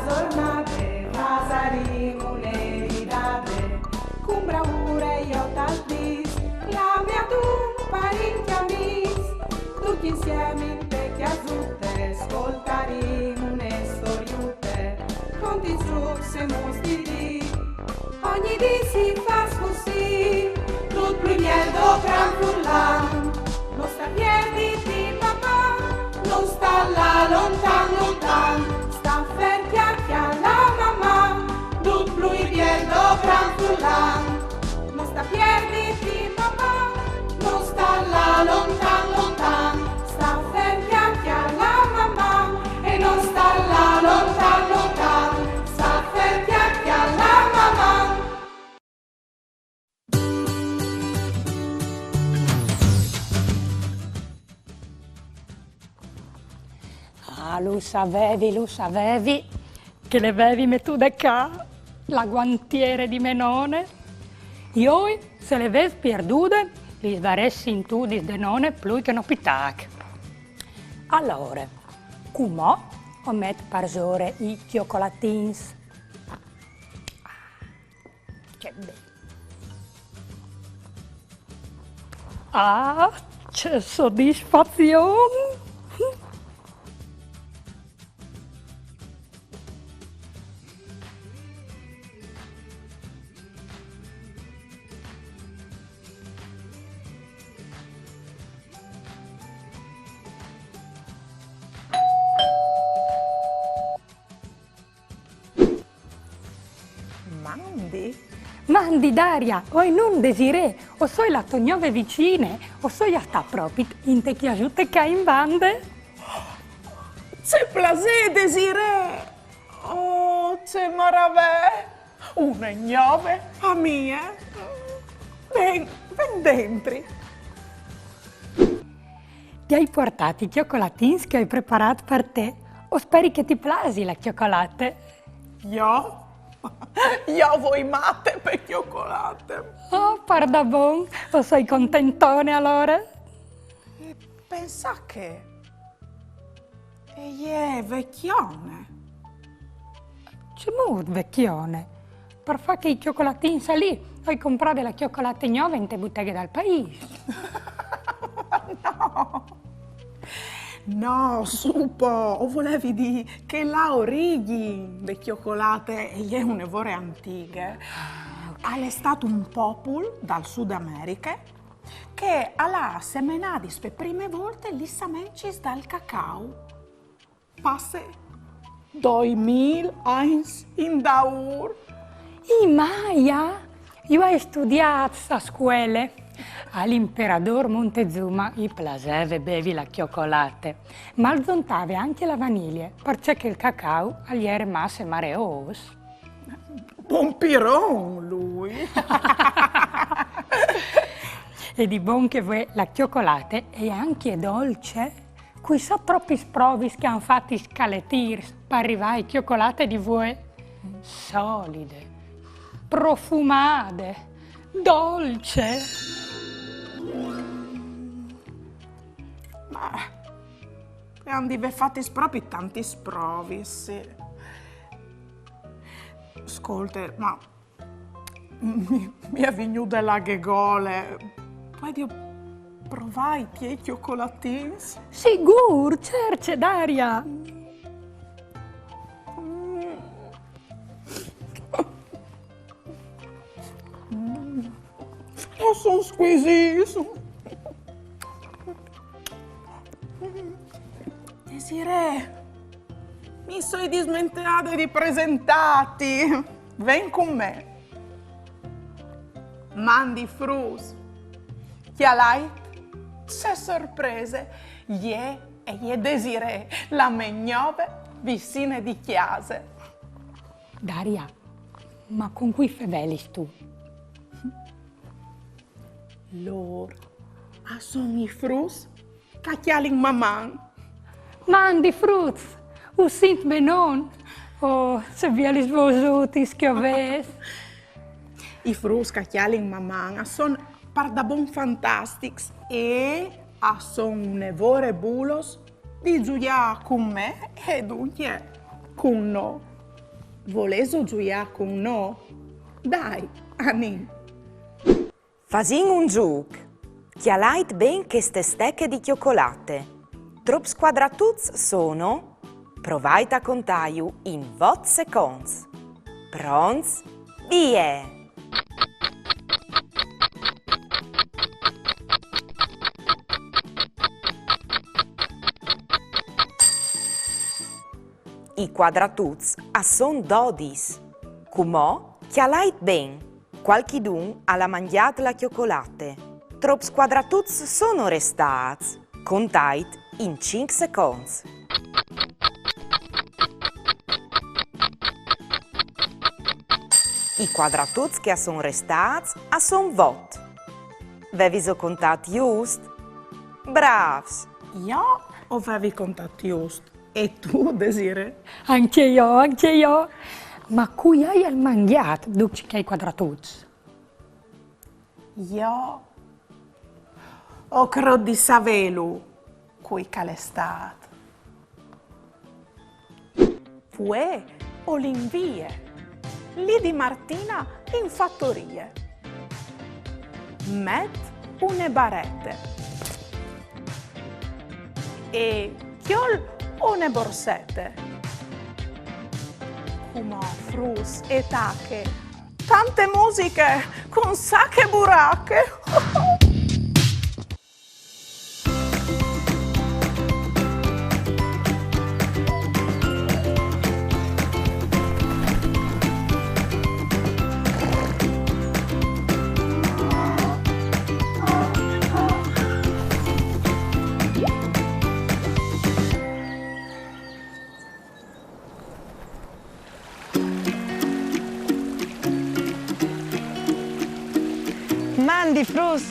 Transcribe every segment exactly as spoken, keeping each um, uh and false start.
Zornade, fasarìn une ridade, cun braure jo tal dis, clame adun parint e amîs, ducj insiemi inte cjasute, scoltarìn une storiute, contint strucs e muts di dì. Ogni dì si fâs cussì, dut plui biel dopran furlan. No sta pierditi, Maman, no sta lâ lontan, lontan. Sta fer, cjalà, cjalà, Maman, dut plui biel dopran furlan. No sta pierditi, Maman, no sta lâ lontan, lontan. Sta fer, cjalà, cjalà, Maman, e no sta lâ lontan, lontan. Sta fer, cjalà, cjalà, Maman. Ah, lu savevi, lu savevi, che le vevi metude ca, la guantiere di mê none. Joi, se le ves pierdude, lis varès sintudis de none plui che no pitac. Alore, cumò o met parsore i cjocolatins. Ce ben. Ah, ce sodisfazion! Mandi. Mandi, Daria, o ai non Desirée, o soi la tô gnove vicine, o soi a stâ propit inte cjasute ca in bande. Ce plasê, Desirée! Oh, ce maravee! Une gnove amie! Ven, ven dentri. Ti ai puartât i cjocolatins che o ai preparât par te. O speri che ti plasi la cjocolate. Jo? Jo o voi mate pe cjocolate. Oh, pardabon, o soi contentone alore. E pensâ che e je vecjone. Cemût vecjone? Par fâ chei cjocolatins li, o ai comprade la cjocolate gnove inte buteghe dal paîs. No. No, su po, o volevi dî che la origjin de cjocolate e je une vore antighe. Ah, ok. Al è stât un popul dal Sud Americhe che al à semenadis pe prime volte lis samencis dal cacau. Passe doi mil agns indaûr. I Maya? Ju ai studiâts a scuele. Al imperadôr Montezuma i plaseve bevi la cjocolate, ma al zontave ancje la vanilie, parcè che il cacau al jere masse mareôs. Bon piron, lui! E di bon che vuê la cjocolate e je ancje dolce. Cui sa tropis provis che a àn fat i scaletîrs par rivâ ae cjocolate di vuê. Solide, profumade, dolce. Ma a àn di vê fatis propit tantis provis, sì. Scolte, ma mi, mi è vignude la ghe gole. Puedio provâ i tiei cjocolatins? Sigûr, cerçe, Daria! Mm. Mm. A son scuisîts! Desirée, mi soi dismenteade di presentâti. Ven cun me. Mandi fruts. Cjalait, ce sorprese! E je, e je Desirée, la mê gnove vicine di cjase. Daria, ma cun cui fevelistu? Lôr a son i fruts che a cjalin Maman. Mandi fruts, us sint benon? Oh, ce bielis vosutis che o vês. I fruts che a cjalin Maman a son pardabon fantastics e a son une vore bulos di zuiâ cun me e duncje cun nô. Volêso zuiâ cun nô? Dai, anìn! Fasìn un zûc. Cjalait ben cheste steche di cjocolate. Trops cuadratuts sono? Provait a contâju in vot seconts. Pronts? Vie! I cuadratuts a son dodis. Cumò cjalait ben. Cualchidun al à mangjât la cjocolate. Trops cuadratuts sono restâts? Contait in cinc seconts. I cuadratuts che a son restâts a son vot. Veviso contât just? Brâfs! Jo o vevi contât just. E tu, Desirée? Ancje jo, ancje jo. Ma cui aial mangjât ducj chei cuadratuts? Jo o crôt di savêlu cui che al è stât. Vuê o lin vie, li di Martina in fatorie. Met une barete e cjol une borsete. Cumò fruts e tache tante musiche cun Sache Burache. Mandi fruts,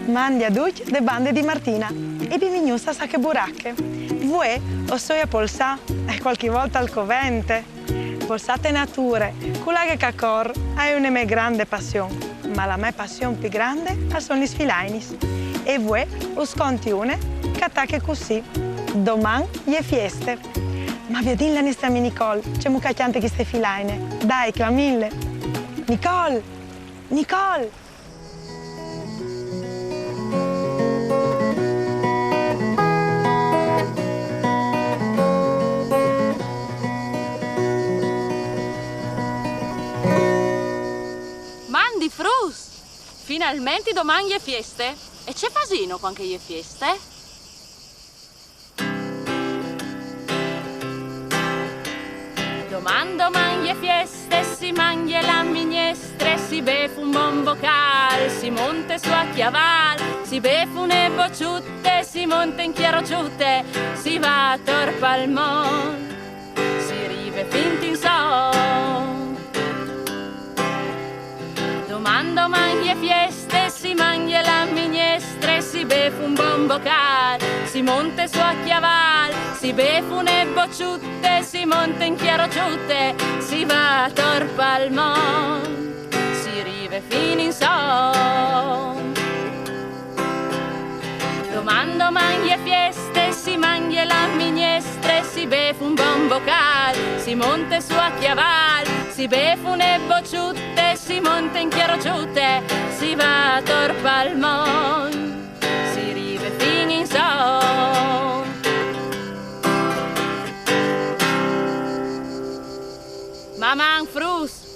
mandi a ducj de bande di Martina e benvignûts a Sache Burache. Vuê o soi a polsâ, e cualchi volte al covente. Polsâ te nature, cu la aghe che a cor, e je une mê grande passion. Ma la mê passion plui grande a son lis filainis. E vuê us conti une che e tache cussì. Doman e je fieste. Ma viodìn la nestre amie Nicole, cemût che e cjante cheste filaine. Dai, clamìnle. Nicole! Nicole! Mandi fruts! Finalmentri doman e je fieste! E ce fasìno cuant che e je fieste? Doman, doman e je fieste, si mangje la mignestre, si bêf un bon bocâl, si monte su a cjaval, si bêf une bociute, si monte in cjarociute, si va ator pal mont, si rive fin insom. Doman, doman e je fieste, si mangje la mignestre, si bêf un bon bocâl, si monte su a cjaval, si bêf une bociute, si monte in cjarociute, si va ator pal mont, si rive fin insom. Doman, doman e je fieste, si mangje la mignestre, si bêf un bon bocâl, si monte su a cjaval, si bêf une bociute, si monte in cjarociute, si va ator pal mont, si rive fin insom. Maman, fruts!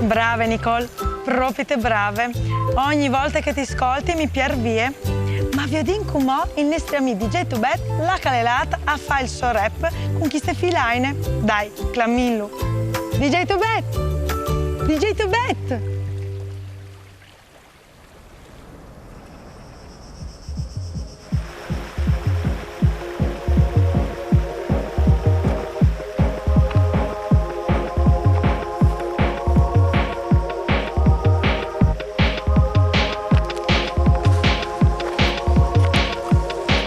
Brave Nicole, propite brave. Ogni volte che ti scolti mi piert vie. Ma viodìn cumò il nestri amì D J Tubet là che al è lât a fâ il so rap cun cheste filaine. Dai, clamìnlu. D J Tubet! D J Tubet!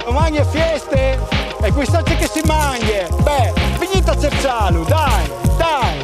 Doman e je fieste e cui sa ce che si mangje? Beh, vignît a cerçâlu, dai, dai!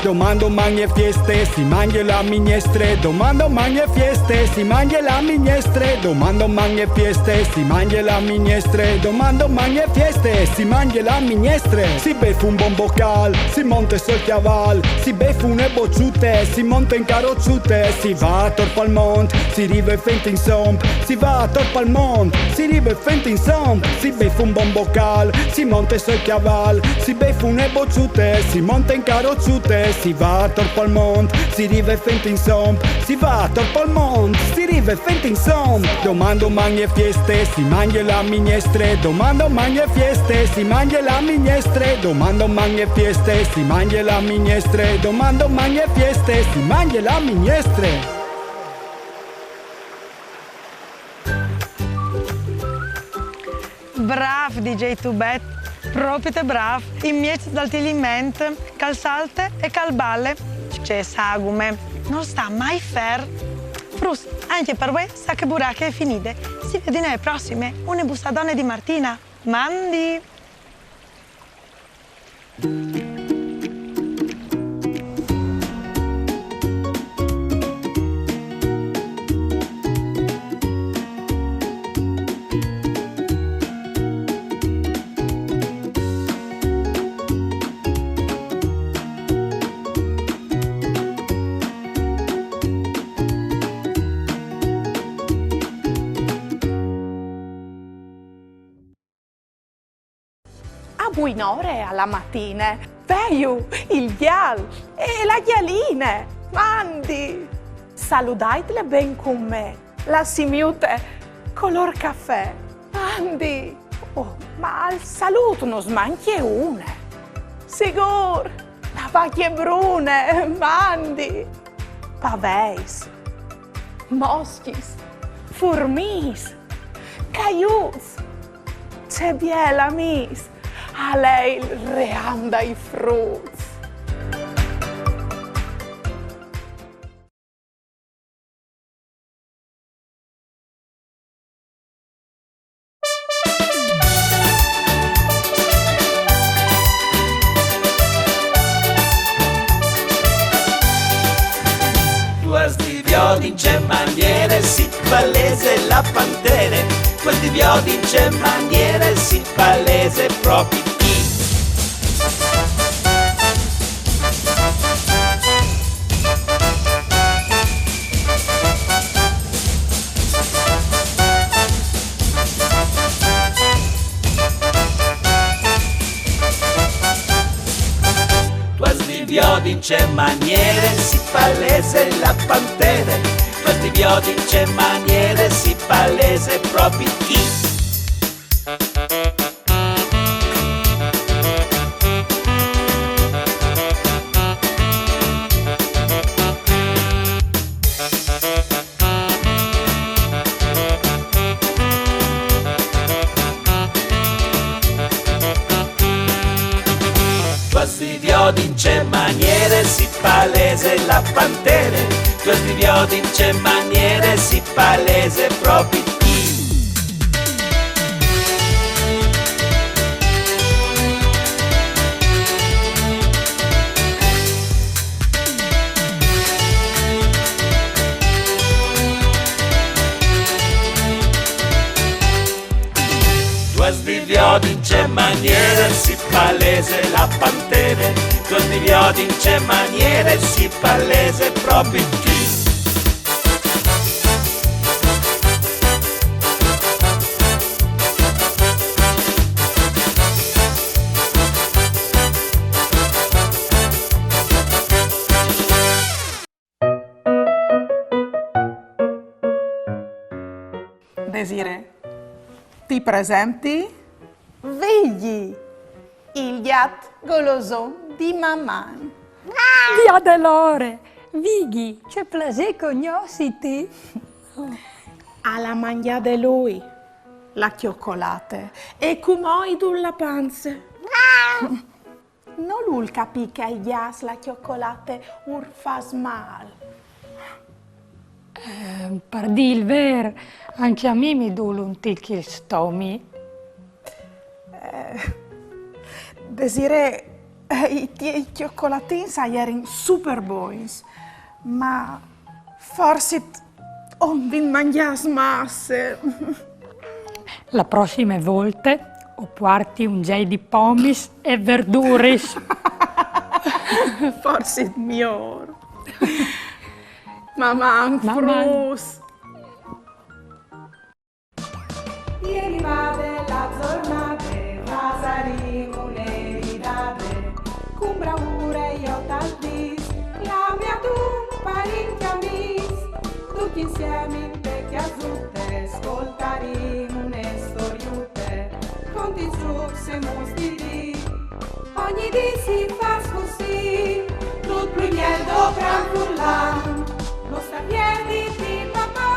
Doman doman e fieste, si mangje la mignestre. Doman doman e fieste, si mangje la mignestre. Doman doman e fieste, si mangje la mignestre. Doman doman e fieste, si mangje la mignestre. Si bef un bon bocal, si monte sul cjaval, si bef une bocute, si monte in carocute, si va ator pal mont, si rive fent insomp, si va ator pal mont, si rive fent insomp, si bef un bon bocal, si monte sul cjaval, si bef une bocute, si monte in carocute, si va ator pal mont, si rive fent insomp, si va ator pal mont, si rive fent insomp. Doman doman e fieste, si mangje la mignestre. Doman doman e fieste, si mangje la mignestre. Doman doman e fieste, si mangje la mignestre. Doman doman e fieste, si mangje la mignestre. Brâf, D J Tubet, propite brâf. Inmieç dal tieliment, che al salte e che al bale, ce sagume, nol sta mai fer. Fruts, ancje par vuê, sache burache e je finide. Si viodìn ae prossime, une bussadone di Martina. Mandi! A buinore a la matine, veju il gjal e la gjaline. Mandi! Saludaitle ben cun me, la simiute colôr cafè. Mandi! Oh, ma al salût nus mancje une. Sigûr, la vacje brune, mandi! Paveis, moscjis, furmiis, caiuts. Ce biel, amîs, al è il ream dai fruts. Tu âs di viodi in ce maniere si palese la pantere, tu âs di viodi in ce maniere si palese propit chi. Tu âs di viodi in ce maniere si palese la pantere, tu âs di viodi in ce maniere si palese propit chi. Tu âs di viodi in ce maniere si palese la pantere, tu âs di viodi in ce maniere si palese propit chi. Tu âs di viodi in ce maniere si palese la pantere, tu âs di viodi in ce maniere si palese propit chi. Desirée, ti presenti Vigji, il gjat goloson di Maman. Viôt alore, Vigji, ce plasê cognossiti. Al à mangjade lui la cjocolate e cumò i dûl la panze. Nol vûl capî che ai gjats la cjocolate ur fâs mâl. Eh, par dî il vêr, ancje a mi mi dûl un tic il stomi. Eh, Desirée, Eh, i tiei cjocolatins a jerin super bogns, ma forsit o 'nd vin mangjâts masse. La prossime volte o puarti un gjei di pomis e verduris. Forsit miôr. Maman, fruts! Ieri vade la zornade, fasarìn une ridade, cun braure jo tal dis, clame a dut parint e amîs, ducj insiemi inte cjasute, scoltarìn une storiute, cont i zûcs e muts di dì. Ogni dì si fâs cussì, dut plui biel dal gran furlan, no sta pierdi di papà,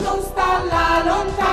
no sta lâ lontan.